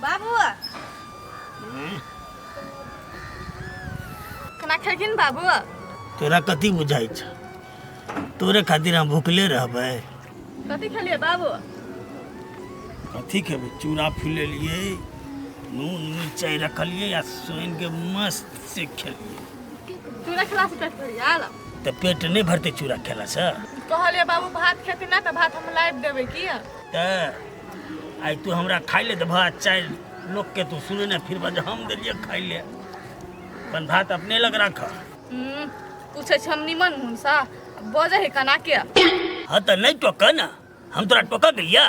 बाबू, खाना खेलखिन बाबू? तोरा कथी बुझाइ छ? तोरे खातिर हम भूखले रहबै? कथी खेलिए बाबू? कथी खेबै, चूड़ा फुलेलियै, नून मिरचाइ रखलियै आ सोनि के मस्त से खेलियै। चूड़ा खेला से पेट भरि गेल? तऽ पेट नहि भरतै चूड़ा खेलासँ? कहलिए बाबू भात खेती ना तऽ भात हम लाबि देबै की। तऽ आइ तू हमरा खाइ ले देबह? चारि लोकके तू सुने ने फिर जे हम देलियै खाइ ले। अपन भात अपने लग राख। पूछै छी हम निमन मुनसा बजै है कना के। हाँ तऽ नहि टोक ने, हम तोरा टोकऽ गेलियै?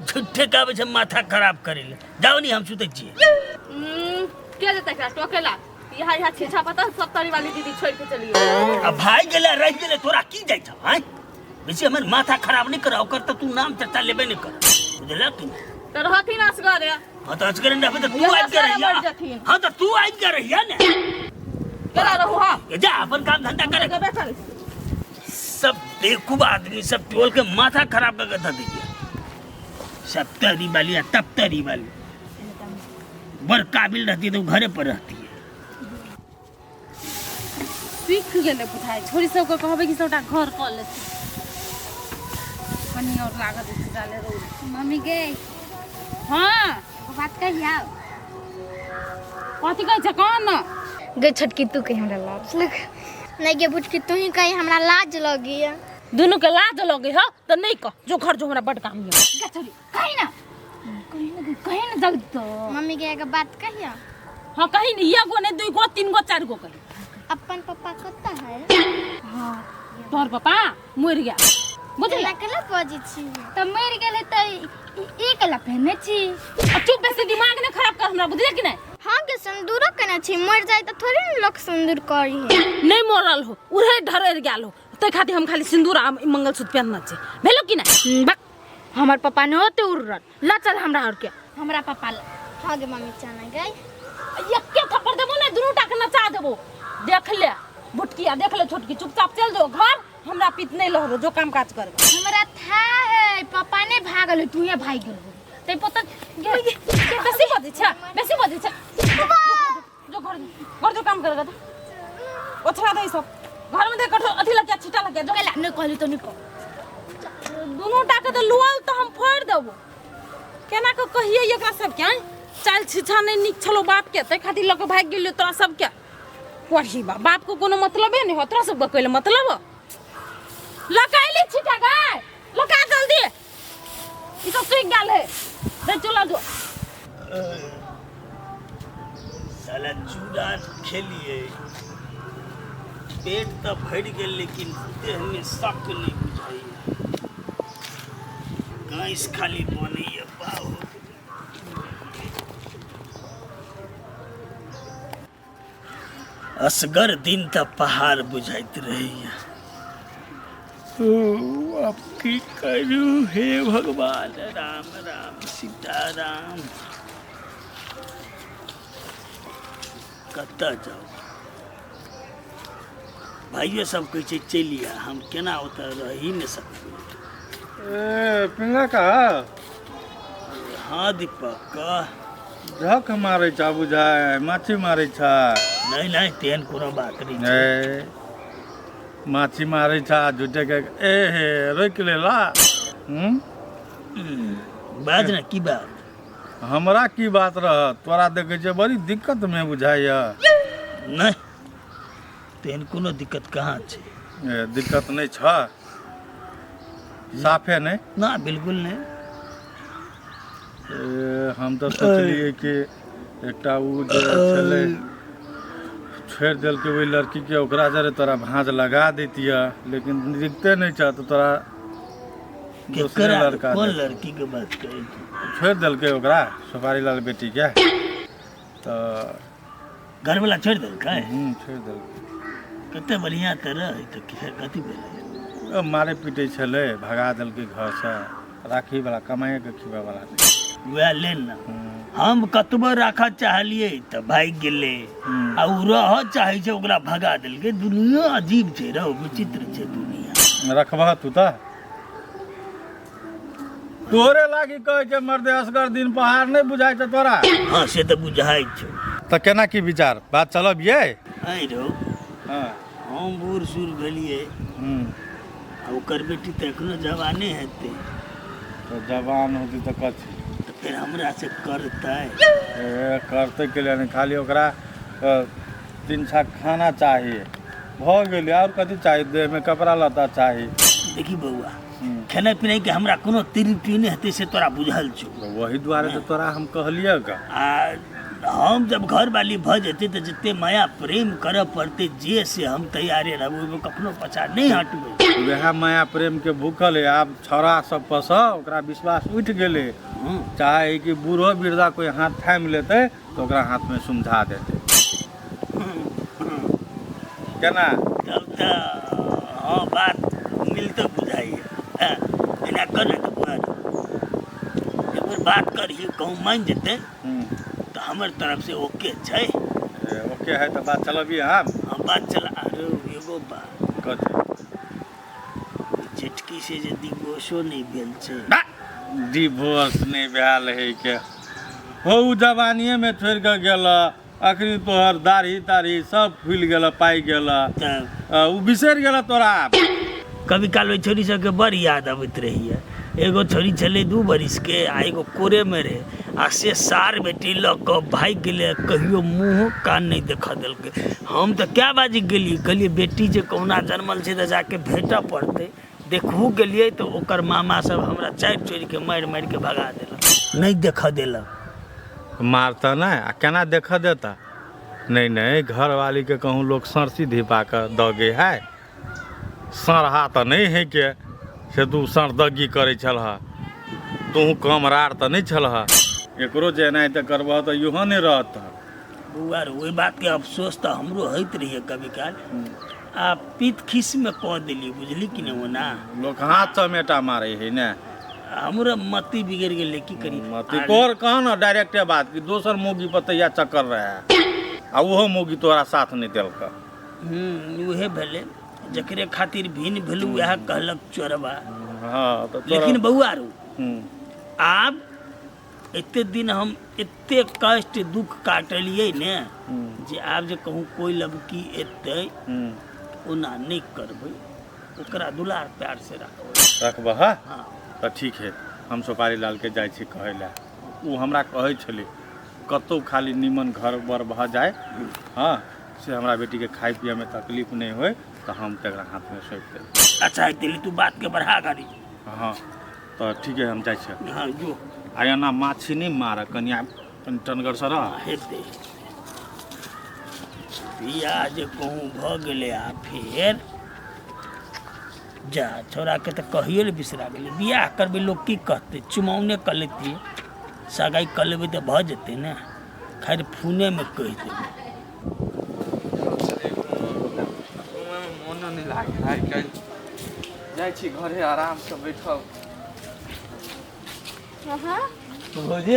झूठे के आबै छै माथा खराब करै ले। जाओ नी, हम सुतै छियै। के जेतै एकरा टोकेला? यहाँ यहाँ छीछा पता सत्तरी वाली दीदी छोड़ के चली। आ भाई गेलै रहि गेलै, तोरा की जाइ छौ? आँय, बेसी हमर माथा खराब नहि कर। ओकर तऽ तू नाम चर्चा लेबे नहि कर, बुझलक कि नहि? तऽ रहथिन असगरे। हाँ तऽ असगरे नहि रहबै तऽ तू आबि के रहिया। मरि जेथिन। हाँ तऽ तू आबि के रहिया ने। केना रहू हम? जा, अपन काम धंधा करे। जेबे करै। सब बेवकूफ आदमी सब टोल के माथा खराब करके धऽ दैया। सब तरी वाली आ तब तरी वाली बड़ काबिल रहती तो घरे पर रहती है। सीख गेलै बुझाइ छोरी सबके। कहबै कि सबटा घर कऽ लेतै। कनि आओर लागत डाले रौद। मम्मी गे। हाँ। एगो बात कहिया? कथी कहै छै, कह ने। गे छोटकी, तू कही, हमरा लाज लग। नहीं गे बुटकी, तू ही कही, हमरा लाज लगी। दुनू के लाज लगे हो तऽ नहि कह। जो घर जो, हमरा बड काम यऽ। गे छोरी, कही ना, कही ना गे, कही ना जल्दी तो। मम्मी के एगो बात कहिया? हाँ, कही ने। एगो नहि, दुइ गो, तीन गो, चारि गो कही। अपन पप्पा कत्ता है? हाँ, तोहर पापा मरि गेल, बुझल? एना केला बजै छी? तऽ मरि गेलै तऽ ई केला पहिने छी? आ चुप, बेसी दिमाग नहि खराब कर हमरा, बुझले कि नहि? हाँ गे, सिन्दूरो केने छी। मरि जाय तऽ थोड़े ने लोक सिन्दूर करी है। नहि मरल हो, उड़े ढररि गेल हो। ताहि खातिर हम खाली सिन्दूर आ मंगलसूत्र पहिनने छी। भेलो कि नहि? बक, हमर पप्पा ने होते उड़ल। ल चल हमरा और के हमरा पप्पा ल। हाँ गे मम्मी, चना गई। एके थप्पड़ देबो ने, दुनू टा के नचा देबो। देख ले भुटकिया, देख ले छोटकी, चुपचाप चल जो घर। हमरा पीत नहीं लहरो, जो काम काज करबो। हमरा था है पापा ने भागल है, तू ही भाग गेल हो ते पता गे गे, बेसी बजै छै, बेसी बजै छै। जो घर, घर जो, काम करगा। तो ओछरा दे सब घर में, दे कठो अथी लग गया, छीटा लग गया। जो केला नहीं कहली तो नहीं कह। दुनू टा के तो लुअल तो हम फोड़ देबो। केना के कहिए एकरा सबके? आँय, चाल छिछा नहीं नीक छलो बाप के, ताहि खातिर लऽ के भागि गेलियो तोरा सबके। पढ़ी बा, बाप को कोनो मतलबे नहीं हो, तोरा सबके कोई मतलब। लकाइली छिटा गाय, लका जल्दी, ई सब सूखि गेल है। दे, चला जो। साला चूड़ा खेलिए, पेट तऽ भरि गेल, लेकिन देहमे शक नहि बुझाइए। गैस खाली बनैए बाबू। असगर दिन तऽ पहाड़ बुझाइत रहैए। ओ, आब की करू? हे भगवान, राम राम सीताराम। कतऽ जाउ? भाइयो सब कहै छै चलि आ। हम केना ओतऽ रहि नहि सकबै। ए पिंगा का। हाँ दीपक, कह। झक मारै छ बुझाय, माछी मारै छ। नहि नहि, तेहन कोनो बात नहि छै। ए माछी मारै छ झूठे के। ए हे, रोकि लेला। हम्म बाज ने, की बात? हमरा की बात रहत? तोरा देखै छियै बड़ी दिक्कत में बुझाइया। नहि, तेहन कोनो दिक्कत कहाँ छै। ए दिक्कत नहि छ? साफे नहि? ना, बिल्कुल नहि। ए, हम तऽ सोचलियै कि एकटा उ जे छलै, छोड़ि देलकै ओहि लड़कीके, ओकरा जरे तोरा भाँज लगा दैतियै, लेकिन दिक्कते नहि छ तऽ तोरा दोसरे केकरा? लड़का कोन दे। लड़की के बात करै छी? छोड़ि देलकै ओकरा, सुपारी लाल बेटीके तऽ। घरवला छोड़ि देलकै? छोड़ि देलकै। कते बढ़िआँ तऽ रहै, तऽ कथी भेलै? ओ मारै पीटै छलै, भगा देलकै घरसँ। राखीवला, कमाइएके खिबैवला नहि। वएह लेल ने हम कतबो राखऽ चाहलियै तऽ भागि गेलै, आ ओ रहऽ चाहै छै, ओकरा भगा देलकै। दुनिया अजीब छै रौ, विचित्र छै दुनिया। रखबह तू तऽ? तोरे लागी कहै छै मर्दे असगर दिन पहाड़ नहि बुझाइ छै तोरा। हँ से तऽ बुझाइ छौ। तऽ केना की विचार बात चलब ये? आँय रौ, हँ हम बूढ़ सूढ़ भेलियै आ ओकर बेटी तऽ एखनो जवाने हेतै। तऽ जवान होतै तऽ कथी? तऽ फेर हमरा से करतै? ए करतै के लिए नहि, खाली ओकरा 3 छाक खाना चाही, भऽ गेलै, आओर कथी चाही? देहमे कपड़ा लत्ता चाही। देखी बौआ, खेनाइ पिनाइ के हमरा कोनो त्रुटि नहि हेतै से तोरा बुझल छौ। वही दुआरे तऽ तोरा हम कहलियै गा। आ हम जब घरवाली भऽ जेतै तऽ जते माया प्रेम करऽ पड़तै जे से हम तैयारे रहबै, ओहिमे कखनो पाछा नहि हटबै। वएह माया प्रेम के भूखल है आब छौड़ा सब पर सँ ओकरा विश्वास उठि गेलै। चाहे कि बूढ़ो वृद्धा कोई हाथ थामि लेतै तऽ ओकरा हाथ में समझा देतै। केना? तब तऽ हँ बात मिलते बुझाइए। हँ, एना कर ने तऽ बुआ, एक बेर बात करही, कहूँ मानि जेतै तऽ हमर तरफ से ओके छै। ए, ओके है तऽ बात चलबियै हम? हाँ बात चला। अरे एगो बात। कथी? जेठकी से जे डिवोर्सो नहि भेल छै। डिवोर्स नहि भेल है के हो, उ जवानिए में छोड़ के गेल, अखनी तोहर दाढ़ी ताढ़ी सब फूलि गेल, पाकि गेल, तब उ बिसरि गेल तोरा। कभी काल ओहि छोरी सबके बड़ याद अबैत रहैए। एगो छोरी छलै 2 बरिस के आ एगो कोरेमे रहै, आ से सार बेटी लऽ कऽ भागि गेलै, कहियो मुँहो कान नहि देखऽ देलकै। हम तऽ कए बाजी गेलियै, कहलियै बेटी जे कहुना जनमल छै तऽ जाके भेटऽ पड़तै। देखबो गेलियै तऽ ओकर मामा सब हमरा चारि चोरिके मारि मारिके भगा देलक, नहि देखऽ देलक। मारतऽ नहि आ केना देखऽ देता? नहि नहि, घरवाली के कहूँ लोग सरसी धिपा कऽ दऽ गे है, सरहा तऽ नहि है के से तू सरदगी करै छलह, तू कम रार तऽ नहि छलह। एकरो जे एनाहिते करबह तऽ इहो नहि रहत। बौआ रे, ओहि बातके अफसोस तऽ हमरो होइत रहिए कभी काल, आ पीत खीसमे कऽ देलियै, बुझली कि नहि? ओना लोक हाथ चमेटा मारै है ने। हमरो मति बिगड़ि गेलै, की करी? मति तोहर कह ने डायरेक्टे बात कि दोसर मौगी पर तहिया चक्कर रहे आ ओहो मौगी तोरा साथ नहि देलक। उहे भेलै, जकरे खातिर भिन्न भेलू वएह कहलक चोरबा। हाँ तऽ लेकिन बौआ रो, आब एते दिन हम एते कष्ट दुख काटलियै ने जे आब जे कहूँ कोई लड़की एतै ओना नहि करबै, ओकरा दुलार प्यार से राखबै। रखबह? हाँ। हाँ तऽ ठीक है, हम सुपारी लाल के जाइ छी कहै लए। ओ हमरा कहै छलै कतहु खाली नीमन घर बर भऽ जाय, हाँ से हमरा बेटीके खाय पियैमे तकलीफ नहि होइ तऽ हम तकरा हाथमे सौंपि देब। अच्छा हेतै, तू बातके बढ़ा गाड़ी। हाँ तऽ ठीक है, हम जाइ छी। हाँ जो। आ एना माछी नहि मारऽ, कनि आब कनि टनगरसँ रह। हेतै बियाह जे कहूँ भऽ गेलै आ फेर जा छौड़ाके तऽ कहियो ने बिसरा गेलै। बियाह करबै लोक की कहतै? चुमाओने कऽ लेतियै, सगाइ कऽ लेबै तऽ भऽ जेतै ने। खैर फोनेमे कहि देबै। घूमैमे मोनो नहि लागै है आइ काल्हि। जाइ छी घरे आरामसँ बैठब। भौजी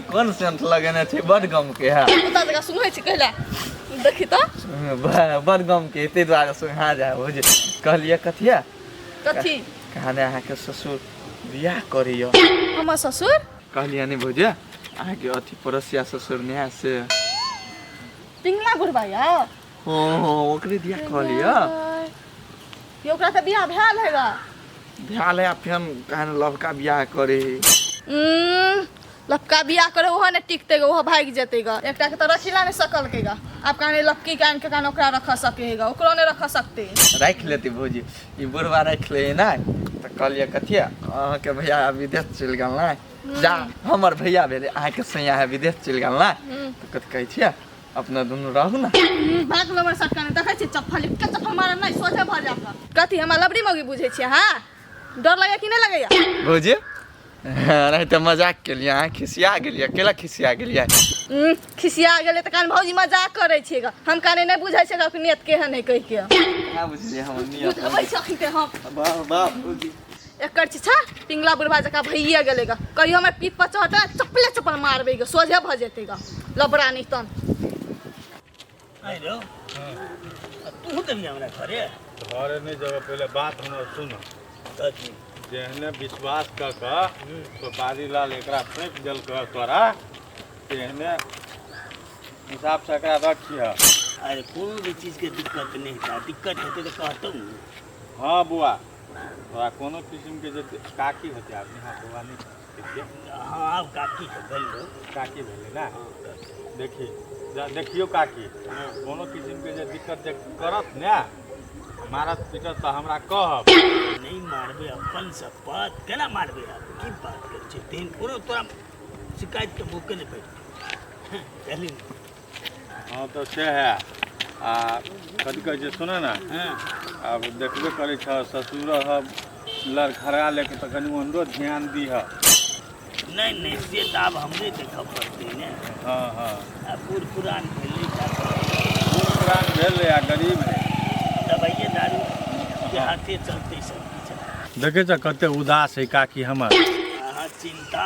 कोन सेंट लगेने छै? बड गम के है। कुत्ता जकाँ सुनै छी कहला, देखी तऽ। बड गम के, ताहि दुआरे सुहा जाय। भौजी कहलियै कथिया? कथी? कहने अहाँके ससुर बियाह करैया। हमर ससुर? कहलियै नहि भौजी, अहाँके अथी पड़ोसिया ससुर नहि है से पिंगला बुढ़बा या? हँ हँ, ओकरे दिया कहलियै। ये ओकरा तऽ बियाह भेल है गा। भेल है आ फेर कहने लवका बियाह करे। लपका बियाह करे ओहो ने टिकते गा, ओहो भागि जेते गा। एकटा के तऽ रखिला नहि सकल के गा, आब काने लपकी के आनि के काने ओकरा रख सके है गा, ओकरो नहि रख सकते। राखि लेते भौजी, ई बुढ़वा राखि ले ने। तऽ कहलियै कथिया अहाँके भैया विदेश चलि गेल ने? जा हमर भैया भेलै, अहाँके सैया है विदेश चलि गेल ने, तऽ कथी कहै छियै अपना दुनू रहू ने। भाग लबर सटका नहि देखै छियै, चप्पल एक चप्पल मारब नहि सोझे भऽ जायब। कथी हमरा लबड़ी मौगी बुझै छियै? हाँ डर लगैया कि नहि लगैया? भौजी नहीं तऽ मजाक केलियै, अहाँ खिसिया गेलियै। केला खिसिया गेलियै? खिसिया गेलै तऽ कान भौजी मजाक करै छियै गा, हम काने नहि बुझै छियै कि नियत केहन है कहि के। कहाँ बुझलियै हमर नियत? बुझबै छी अखन के हम। वाह वाह भौजी। एकर छिछा पिंगला बुढ़वा जकाँ भइए गेलै गा, कहियो हमर पीठ पर चढ़तै चप्पले चप्पल मारबै गा, सोझे भऽ जेतै गा लबड़ा नहीं तन। आइ रौ, तू देबही हमरा घरे? घरे नहि जेबै, पहिले बात हमर सुन। कथी? जेहने विश्वास कऽ कऽ सोपारी लाल एकरा सौंपि देलकै तोरा, तेहने हिसाबसँ एकरा रखिह। अरे कोनो भी चीजके दिक्कत नहि हेतै, दिक्कत हेतै तऽ कहतौ ने। हँ बौआ, तोरा कोनो किसिमके जे काकी होतै आदमी। हँ बौआ, नहि सकै छियै। हँ, आब काकी तऽ भेलै। काकी भेलै ने। देखी, देखियौ काकी, कोनो किसिमके जे दिक्कत जे करत ने, मारत पीटत तऽ हमरा कहब। नहि मारबै, अपन शपथ, केना मारबै? आब की बात करै छै? तेहन कोनो तोरा शिकायतके मौके नहि भेटतै, बुझलही ने? हँ तऽ से है। आ कथी कहै छै, सुनऽ ने। हँ। आब देखबे करै छह, ससुर लड़खड़ा लेके, तऽ कनि ओहनो ध्यान दिह। नहि नहि, से तऽ आब हमरे देखऽ पड़तै ने। हँ हँ। आ बूढ़ पुरान भेलै। बूढ़ पुरान भेलै आ गरीब है। दबाइए दारू के हाथे चलतै सब किछु। देखै छ कते उदास है काकी हमर। अहाँ चिन्ता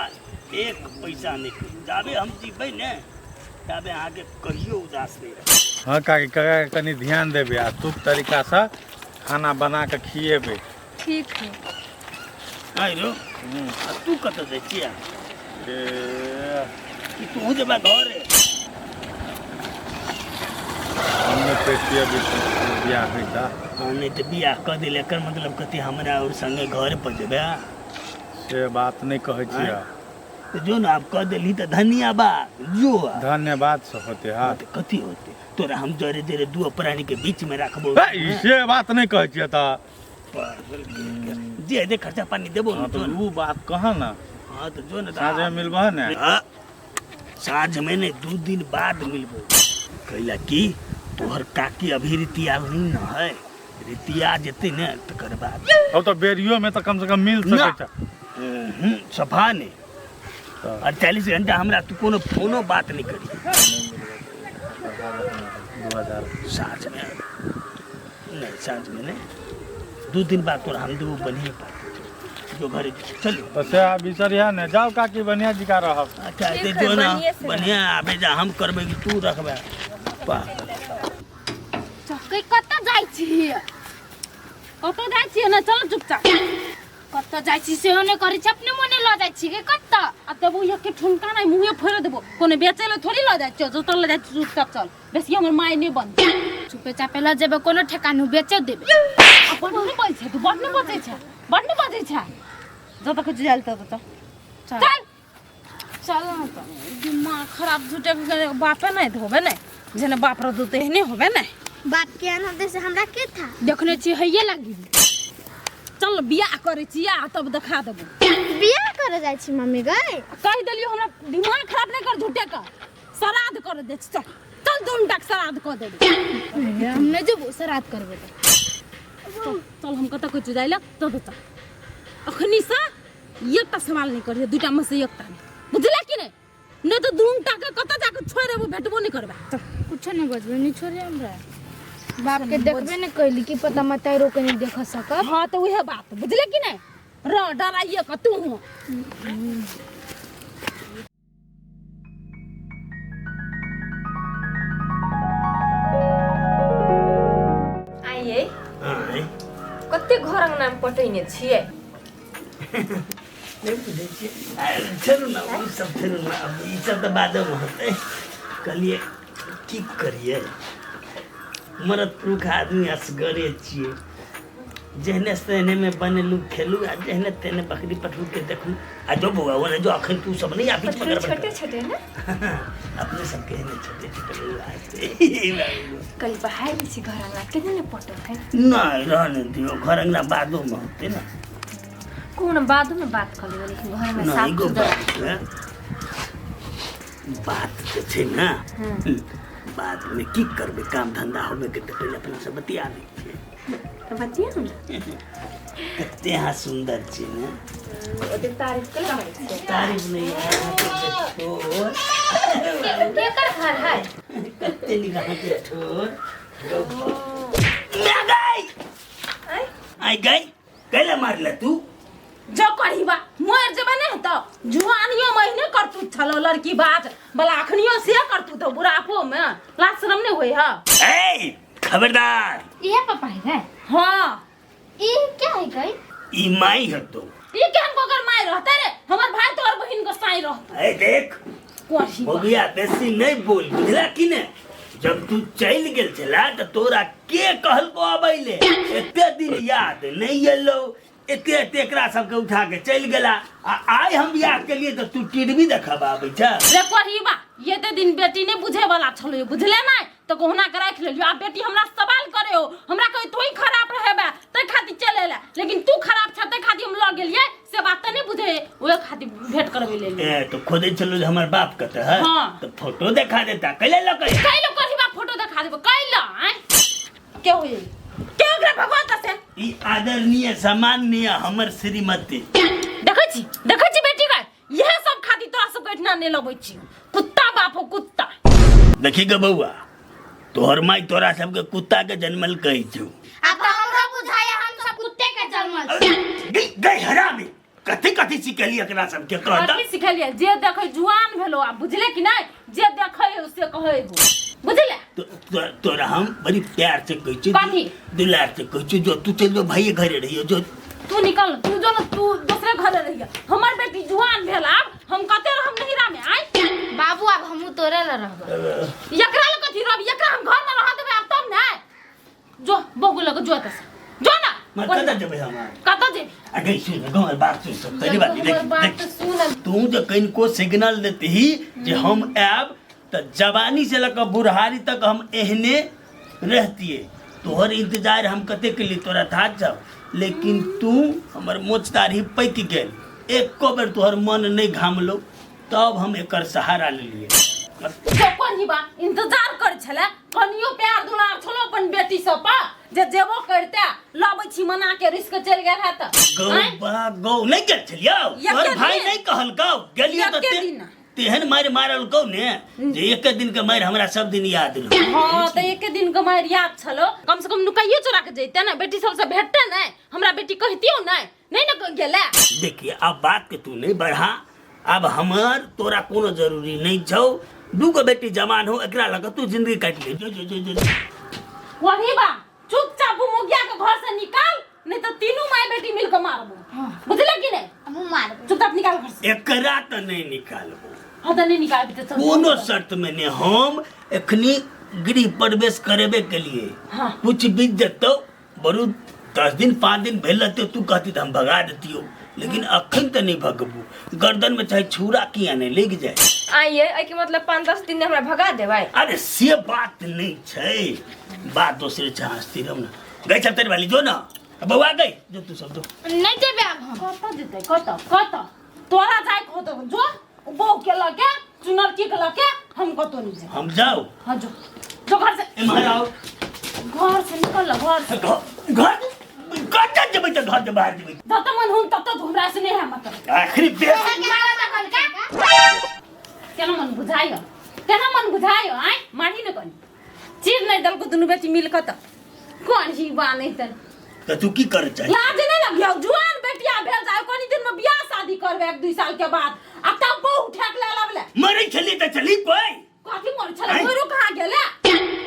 एक पैसा नहि करू, जाबे हम जीबै ने ताबे अहाँके कहियो उदास नहि रहत। हँ काकी, काका के कनि ध्यान देबै आ शुद्ध तरीकासँ खाना बना कऽ खिएबै। ठीक है। आँय रौ, आ तू कतऽ जाइ छियै? ए, कि तू जेबा घरे? हम नहि कहितियै बियाह होइता। हँ, नहि तऽ बियाह कऽ देल एकर मतलब कथी, हमरा आओर संगे घर पर जेबै? से बात नहि कहै छियै। तऽ जो ने, आब कऽ देलही तऽ धन्यवाद, जो आब। धन्यवाद से होते? हँ। हाँ। तऽ कथी होते? तोरा हम जरे जरे दू प्राणी के बीच में राखबो। हे, ई से बात नहि कहै छियै तऽ। पागल के। जे हेतै खर्चा पानी देबो हँ ने। तऽ जो ने। उ बात कह ने। हाँ तऽ जो ने तऽ। साँझमे मिलबह ने? हाँ, साँझ में ने, 2 दिन बाद मिलबो। कैला कि तोहर काकी अभी रितियाल नहीं न है, रितिया जेतै ने तकर बाद। अब तऽ बेरियो में तऽ कम से कम मिल सकै छै। सफा नहीं। तऽ 48 घंटा हमरा तू कोनो फोनो बात नहीं करी। 2000। साँझ में नहीं, साँझ में नहीं, 2 दिन बाद तोरा हम देबो बढ़िया बात। जो घरे चलो। तऽ से आब बिसरिया ने जाओ काकी, बढ़िया जिका रहब। अच्छा। ठीक ते है, जो ना। बढ़िए से। बढ़िया आबे जा, हम करबै कि तू रखबै? पागल। चकै, कतऽ जाइ छी? कतऽ जाइ छियै ने? चल चुपचाप। कतऽ जाइ छी सेहो नहि करै छी, अपने मोने लऽ जाइ छी गे कतऽ? आ देबो एक ठुनका नहि, मुँहे फोड़ि देबो। कोनो बेचै लए थोड़ी लऽ जाइ छियौ, जतऽ लऽ जाइ छियौ। चुपचाप चल, बेसी हमर माय नहि बन। चुपे चापे लऽ जेबै, कोनो ठेकान बेचो देबै। आ बड्ड नहि बजै छै तू, बड्ड नहि बजै छै, बड्ड नहि बजै छै। जतऽ कुछ जायल ततऽ चल, चल। चल न तऽ। दिमाग खराब झूठे के, बापे नहि धोबे नहि, जेने बाप रहतौ तेहने होबे नहि। बाप के एहन होतै से हमरा के था, देखने छी हैये लागी। चल, बियाह करै छी आ तब देखा देबो। बियाह करे जाइ छी मम्मी गई? कहि देलियौ, हमरा दिमाग खराब नहि कर झूठे के। श्राद्ध कर दे, चल चल, दुनू टाक श्राद्ध कऽ देबै। हम नहि जेबो श्राद्ध करबै तऽ। चल चल, हम कतऽ कहै छियौ जाइ लए तब चल। अखनी से एकटा सवाल नहि करिहे, दूटा में से एकटा नहि, बुझले कि नहि? नहि तऽ दुनू टाके कतऽ जाके छोड़ि देबो, भेटबो नहि करबै। चल। कुछो नहीं बजबै, नहीं छोड़े हमरा। बाप के देखबे नहीं कैली, की पता मतारो के नहीं देख सकब। हाँ तऽ उहे बात, बुझले कि नहि? रह डराइए कऽ तू। आइए। आँय? कते घर अङ्गनामे पटैने छियै? नहि बुझै छियै। छोड़ू ने ओ सब, छोड़ू ने। आब ई सब तऽ बादोमे होतै। कहलियै की करियै, मरद पुरुख आदमी असगरे छियै। जेहने तेहनेमे बनेलहुँ, खेलहुँ आ जेहने तेहने बकरी पठरूके देखलहुँ। आ जो बौआ, ओने जो, अखन तू सब नहि आ बीचमे पठरू गड़बड़ छोटे छोटे ने। अपने सबके एहने छोटे छोटे बौआ छै। कल बहारि छी घर अङ्गना, केने ने पटल है? नहि, रहने दियौ, घर अङ्गना बादोमे होतै ने। कोन बादोमे बात कऽ लेबै, लेकिन घरमे नहि साफ एगो सुथरा बात है। बात तऽ छै ने। बादमे की करबै? काम धंधा होबे के तऽ पहिले अपना सब बतिया लै छियै। तऽ बतिया ने। कते अहाँ सुन्दर छी ने। ओते तारीफ केला करै छियै? तारीफ नहि, अहाँके ठोर। केकर घर है? कते नीक अहाँके ठोर। मैं गई। आँय? आई गई, कैला मारले तू? जो करीबा मर जेबे ने तऽ जुआनियो महीने करतू छलो लड़की बात बला, अखनियो से करतू तऽ बुढ़ापो में लाज शरम नहि होइ है? ए खबरदार! इहे पापा है गए? हाँ। ई क्या है गई? ई माई हतो। ई केहन गोगर माय रहते रे? हमर भाई तोहर बहिन के साई रहते। ए देख कोठी बा। बबुआ बेसी नहीं बोल, बुझला कि ने? जब तू चल गेल छला त तोरा के कहलको अबैले? एते दिन याद नहीं एलो, एते एते एकरा सबके उठा के चल गेला, आ आइ हम बियाह के लिए त तू टीवी देखब आबै छ। रे कोढ़ीबा, ये ते दिन बेटी नहीं बुझे वाला छलो, बुझले नहीं तो कहुना के राख लेलियो। आ बेटी हमरा सवाल करे हो, हमरा कहे तू ही खराब रहेबे तै खातिर चले ला, लेकिन तू खराब छ तै खातिर हम ल गेलिए, से बात त नहीं बुझे, ओए खातिर भेंट करबे ले। ए तो खोदे चलो जे हमर बाप कत है। हाँ। तो फोटो देखा देता कैले ल कहे? कैलो कोढ़ीबा फोटो देखा देबो कैलो? आय के होई के ओकरा भगवत से? ई आदरणीय सामान्य हमर श्रीमती। देखै छी, देखै छी बेटी का, यह सब खातिर तोरा सब के एठना नै लबै छी, कुत्ता बाप हो कुत्ता। देखी गे बौआ, तोहर माई तोरा सबके कुत्ता के जन्मल कहै छौ। आब तऽ हमरो बुझाइए हम सब कुत्ते के जन्मल छी। गई गई हरामी, कथी कथी सिखेली एकरा सबके कहता? कथी सिखेलिए? जे देखै जुआन भेलो आ बुझले कि नै, जे देखै हो से कहै हो, बुझले? तोरा हम बड़ी प्यार से कहै छी, कथी? दुलार से कहै छी, जो तू चल जो भाई घरे रहियो, जो तू निकल, तू जो न तू दूसरे घरे रहियो। हमर बेटी जुआन भेल, आब हम कते रहम नहिरा में? आय बाबू, आब हमहू तोरे ल रहब। एकरा ल कथी रहब? एकरा हम घर में रह देबै आब तब ने। जो बगु लग जो तस जो ना। मत कतऽ जेबै हम? कतऽ जेबी? आ गई सुन, गाँव बात सुन सब तरी बात देख, हमर बात देख। सुन। तू जे कनिको सिग्नल देतही जे हम आयब त जवानी से लऽ कऽ बुढ़ारी तक हम एहने रहतिए। तोहर इंतजार हम कते के लिए तोरा था जाओ, लेकिन तू हमर मोच दाढ़ी पकि गेल, एको बेर तोहर मन नहीं घामलो, तब हम एकर सहारा लेलिए। जो कोढ़ीबा इंतजार कर छले, कनियो प्यार दुलार छलो अपन बेटी सब पर, जे जेबो करते लबै छी मना के रिस्क चलि गेल है त। गौ आँय? बा गौ नहीं गेल छलियौ? एके तोहर भाई दिन। नहीं कहलकौ? गेलियौ त एके दिन। तेहन मारि मारलकौ ने जे एके दिन के मारि हमरा सब दिन याद रहौ। हाँ त एके दिन के मारि याद छलो, कम से कम नुकाइयो चोरा के जैते ने, बेटी सबसे भेटते ने, हमरा बेटी कहतियो ने, नहीं ने गेले। देखिए अब बात के तू नहीं बढ़ा, अब हमर तोरा कोनो जरूरी नहीं छौ, दूगो बेटी जवान हो, एकरा लग तू जिंदगी काट ले। जो जो जो जो। वही बा चुपचाप मुगिया के घर से निकाल, नहीं तो तीनों माय बेटी मिल के मारबो। बुझले कि नहीं? हमहू मारबो। चुपचाप निकाल घर से। एकरा त नहीं निकालबो। हाँ त नहीं निकालबी त चल। कोनो शर्त में नहीं, हम एखनी गृह प्रवेश करेबे के लिए। हाँ। कुछ बीत जतौ, बरू 10 दिन 5 दिन भेल रहते तू कहती त हम भगा देतियो, लेकिन अखन त नहीं भगबू, गर्दन में चाहे छुरा किया नहीं लग जाए। आइए एहि के मतलब 5-10 दिन हमरा भगा देबै? अरे से बात नहीं छै, बात दोसरे छै, हंसती रहू ना। गई सब तेरी वाली जो ना बउआ गई जो तू सब जो। नहीं जेबै आब हम। कतऽ जेतै? कतऽ कतऽ तोरा जाय के होतौ जो, बहू के लके चुनरकी के लके, हम कतौ नहीं जाए। हम जाओ? हाँ जो जो घर से। एम्हर आओ। घर से निकल, घर से। घर कतऽ जेबै तऽ घर से बाहर जेबै? जतऽ मन हुन ततऽ हमरा से नहीं है मतलब। आखिरी बेर। केना मन बुझाइयो, केना मन बुझाइयो? आय मारी ने कनी चीर नहीं दलको दुनू बेटी मिल कऽ तऽ कोन ही बा नहीं तऽ। तऽ तू की करे चाही? लाज नहीं लगियो, जुआन बेटिया भेल जाय, कनी दिन में बियाह शादी करबे 1-2 साल के बाद, आ तब बहु ठेक ले लबले। मरै छलियै तऽ चली कोई? कथी मरै छलै? आँय? मरो कहाँ गेले?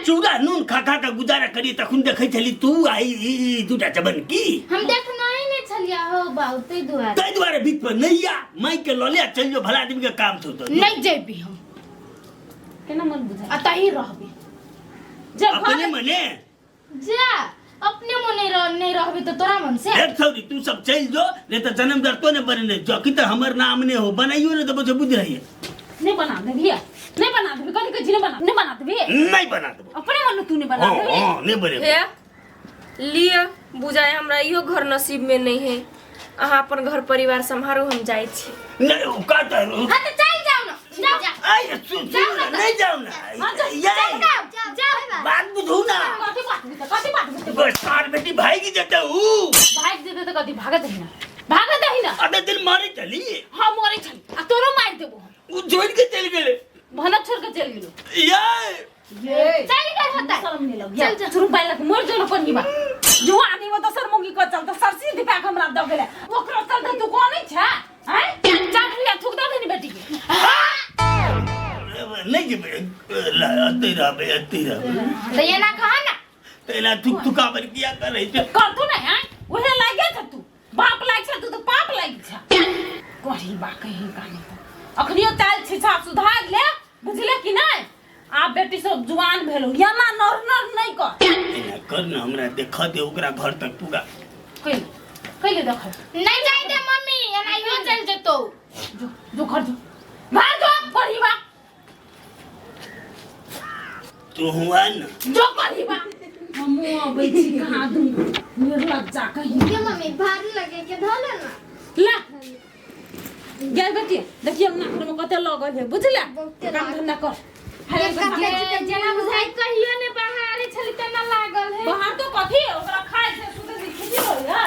चूड़ा नून खा खा के गुजारा करिए, तखन देखै छली तू आई ई दूटा जबन की। हम देखना ही नहीं छलिया हो बाबू, तै दुआरे। तै दुआरे बीच पर नहीं आ, माई के लऽ ले आ, चलि जो, भला आदमी के काम छौ तऽ। नहीं जेबी हम। केना मन बुझाइ? आ तही रहबी। जे घर अपने मने? जा, अपने मने नहीं रहबी तऽ तोरा मन से। देख छौरी, तू सब चलि जो, नहीं तऽ जन्म दर तो ने बने जो कि तऽ हमर नाम ने हो, बनाइयो ने देबो से बुझ रहिए। नहीं बना देबी, नहीं बना देबी, कथी कहै छी नहीं बना, नहीं बना देबी? नहीं बना देबो। अपने मन तू नहीं बना हाँ, देबी? हाँ, नहीं बनेबो। हे लिअ, बुझाय हमरा इहो घर नसीब में नहीं है, अहाँ अपन घर परिवार सम्हारू, हम जाइ छी। नहीं, ओ का तऽ- हाँ तऽ चलि जाउ ने, जाउ। आइ, सुन, सुन ना, नहीं जाउ ना। हाँ, जाउ, ये, जाउ, जाउ। बात बुझू ना। कथी बात बुझतै, कथी बात बुझतै? बस तार बेटी भागि जेतै ऊ। भागि जेतै तऽ कथी भागत ही ना, भागत ही ना। अबे दिन मारै चली। हाँ, मरै छली, आ तोरो मारि देबो हम। ऊ छोड़ि के चलि गेलै। भनक छोड़ि के चलि गेलो। ये। चलि गेल होतै। शरम नहीं लग चल, चल। शुरू पाइलक मर जो न कोनी बा। जुआनी में दोसर मुंगी को चलते सरसी दीपा के हमरा दऽ गेलै, ओकरो चलते तू कोन छै? आँय? चाट लिया थूक दऽ देनी बेटी के। नहीं जेबै, अतै रहबै, अतै रहबै। तऽ एना कह ना। तऽ एना थुक थुका पर किया करै छै? करतू नहि, आँय? उहे लागे छ तू। बाप लाग छै तू तऽ पाप लाग छै कही बा कहीं कहानी अखनियो ताल छिछा सुधार ले बुझले कि नहि आब बेटी सब जुआन भेलो एना नर नर नहि कर एना कर न हमरा देख दे ओकरा घर तक पूरा कैले कैले देखो नहीं जाय दे मम्मी एनाहियो चल जेतौ जो जो घर जो घर जो करी बा तू हुआ न जो करी बा हमू अबै छी कहाँ दूँ निर्लज्जा कहीं के मम्मी भारी लगे के धो ले ना ला गैल बेटी देखिए अंगना घर में कते लगल है बुझले बहुते काम धंधा कर जेना बुझाइ कहियो ने बाहर छली तेना लागल है बाहर तो कथी ओकरा खाइ छै सुते छै खेती होय है